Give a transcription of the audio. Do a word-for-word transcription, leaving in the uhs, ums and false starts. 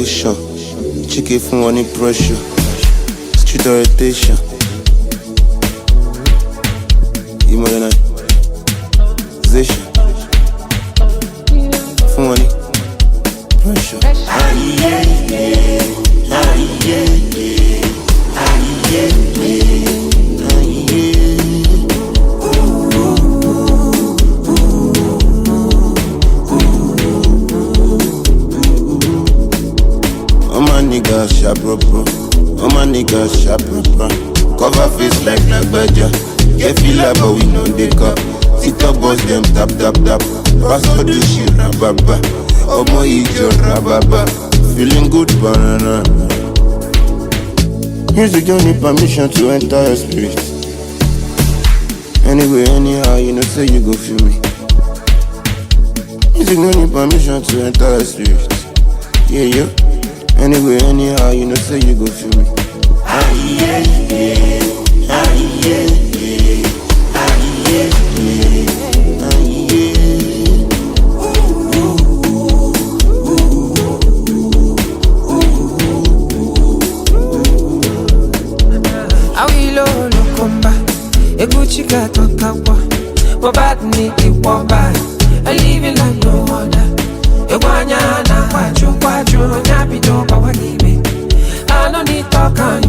Station. Chicken fún wọn ní pressure. Street orientation. Immunization. Fún wọn ní pressure. All my niggas sharp, bro, bro. All my niggas sharp, bro, bro. Cover face like Lagbaja. Get feel like, but we know they come. TikTok boys them tap, tap, tap. Pass all this shit, rababa. Omo ijo, rababa. Feeling good, banana. Music don't need permission to enter your spirit. Anyway, anyhow, you know say you go feel me. Music no need permission to enter your spirit. Yeah, yeah. Anyway, anyhow, you know say you go feel me. Awilo no komba, eguchika tokakwa. But bad need the war bad. I live in like no other. Egwanya na kwachu kwachu, nyapi to power give me. I don't need talk and